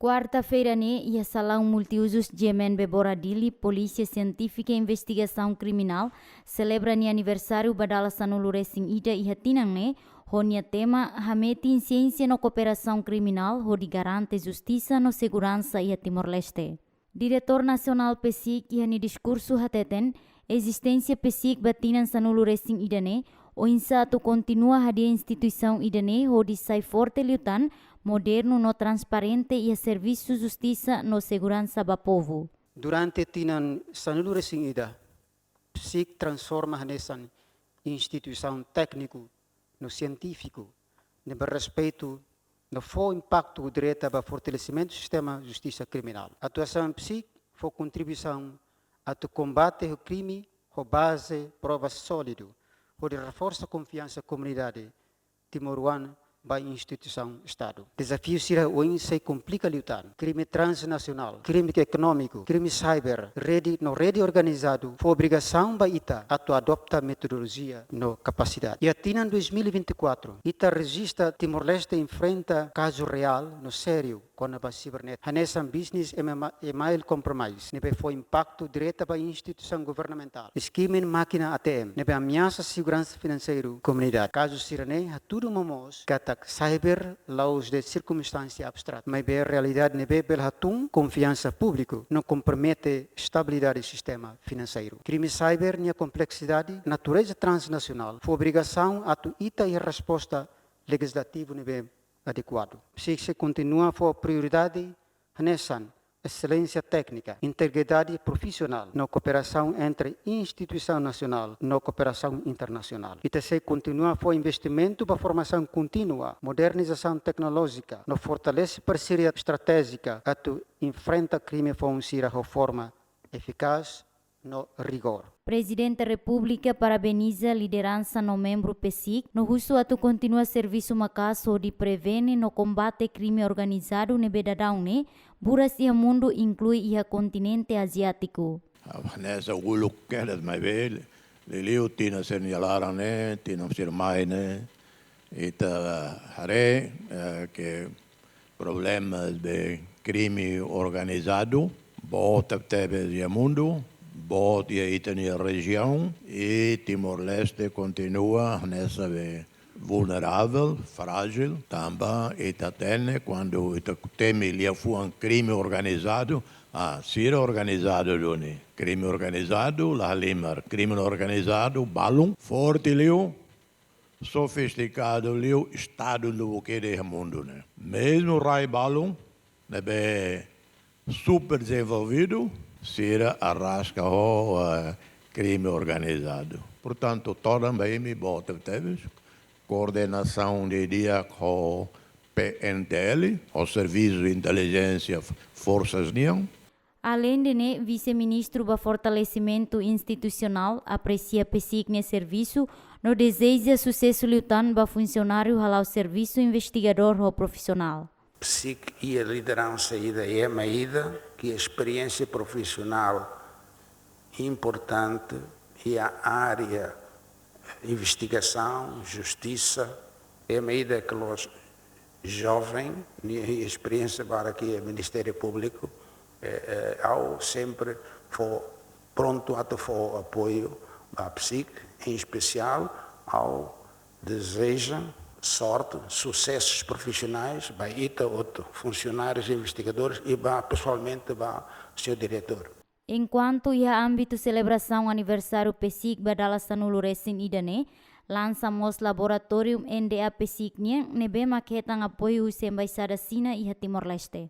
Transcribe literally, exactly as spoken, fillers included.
Kuarta-feira ne'e, iha Salaun Multiuzus G M N Bebora Dili, Polísia Sientífika Investigasaun Kriminál selebra nia aniversáriu ba dala sanulu resin ida iha tinan ne'e, ho nia tema Hametin Siénsia no Kooperasaun Kriminál hodi garante justisa no seguransa iha Timor-Leste. Diretór Nasionál PCIC iha nia diskursu hateten, ezisténsia PCIC ba tinan sanulu resin ida ne'e oinsá atu kontinua hadi'a instituisaun ida ne'e hodi sai forte liután, modernu no transparente iha servisu justisa no seguransa ba povu. Durante tinan sanulu resin ida, PCIC transforma hanesan instituisaun tékniku no sientífiku ne'ebé respeitu no fó impaktu direta ba fortalesimentu sistema justisa kriminál. Atuasaun PCIC fó kontribuisaun atu kombate ho krime ho baze prova sólidu, hodi reforsa konfiansa komunidade timoroan ba instituisaun Estadu. Dezafiu sira oin sei komplika liután. Krime transnasionál, krime ekonómiku, krime cyber, rede no rede organizadu fó obrigasaun ba ita atu adota metodolojia no kapasidade. Iha tinan dois mil e vinte e quatro, ita rejista Timor-Leste enfrenta kazu reál no sériu kona-ba cibernétiku, hanesan business ema-, email compromise, ne'ebé fó impaktu direta ba instituisaun governamentál, skimming mákina A T M, ne'ebé ameasa seguransa finanseiru komunidade. Kazu sira-ne'e hatudu momoos katak cyber la'ós de'it sirkunstánsia abstrata, maibé realidade ne'ebé bele hatún konfiansa públiku no kompromete estabilidade sistema finanseiru. Krime cyber nia kompleksidade, natureza transnasionál, fó obrigasaun atu ita iha resposta lejizlativu ne'ebé adekuadu. PCIC sei kontinua fó prioridade hanesan eselénsia téknika, integridade profisionál no kooperasaun entre instituisaun nasionál no kooperasaun internasionál. Ita sei kontinua fó investimentu ba formasaun kontínua, modernizasaun teknolójika no fortalese parseria estratéjika atu enfrenta krime foun sira ho forma efikás no rigór. Prezidente Repúblika parabeniza lideransa no membru PCIC no husu atu kontinua servisu maka'as hodi prevene no kombate krime organizadu ne'ebé daudaun ne'e buras iha mundu, inklui iha kontinente aziátiku. Hanesan uluk kedas maibé, liuliu tinan sira nia laran ne'e, tinan sira mai ne'e, ita haree, eh, ke problemas de krime organizadu boot tebes iha mundu, boot iha ita-nia rejiaun, i Timor-Leste kontinua hanesan be vulneravel, frájil, tanba ita hatene kuandu ita temi liafuan krime organizadu, ah, sira organizadu duni. Krime organizadu la halimar, krime organizadu balun, forte liu, sofistikadu liu, Estadu lubuk ida iha mundu ne'e. Mezmu rai balun ne'ebé superdezenvolvidu, sira arraska ho, eh, krime organizadu. Portantu, todan ba imi boot tebes, koordenasaun didi'ak ho P N T L, ho servisu intelijénsia f-, forsas nian. Aleinde ne'e, Vise-Ministru ba Fortalesimentu Institusionál apresia PCIC nia servisu no dezeja susesu liután ba funsionáriu hala'o servisu investigadór ho profisionál. PCIC iha lideransa ida, ema ida ke esperiénsia profisionál importante iha área investigasaun, justisa, ema ida ke loos joven, nia esperiénsia barak iha Ministériu Públiku, eh, eh, ha'u sempre fó prontu atu fó apoiu ba PCIC, em especial ha'u dezeja sorte, susesus profisionais ba ita hotu, funsionárius, investigadores i ba pesoalmente ba señór diretór. Enkuantu iha ámbitu selebrasaun aniversáriu PCIC ba dala sanulu resin ida ne'e, lansa mós laboratóriu N D A PCIC nian ne'ebé mak hetan apoiu husi Embaixada Xina iha Timor-Leste.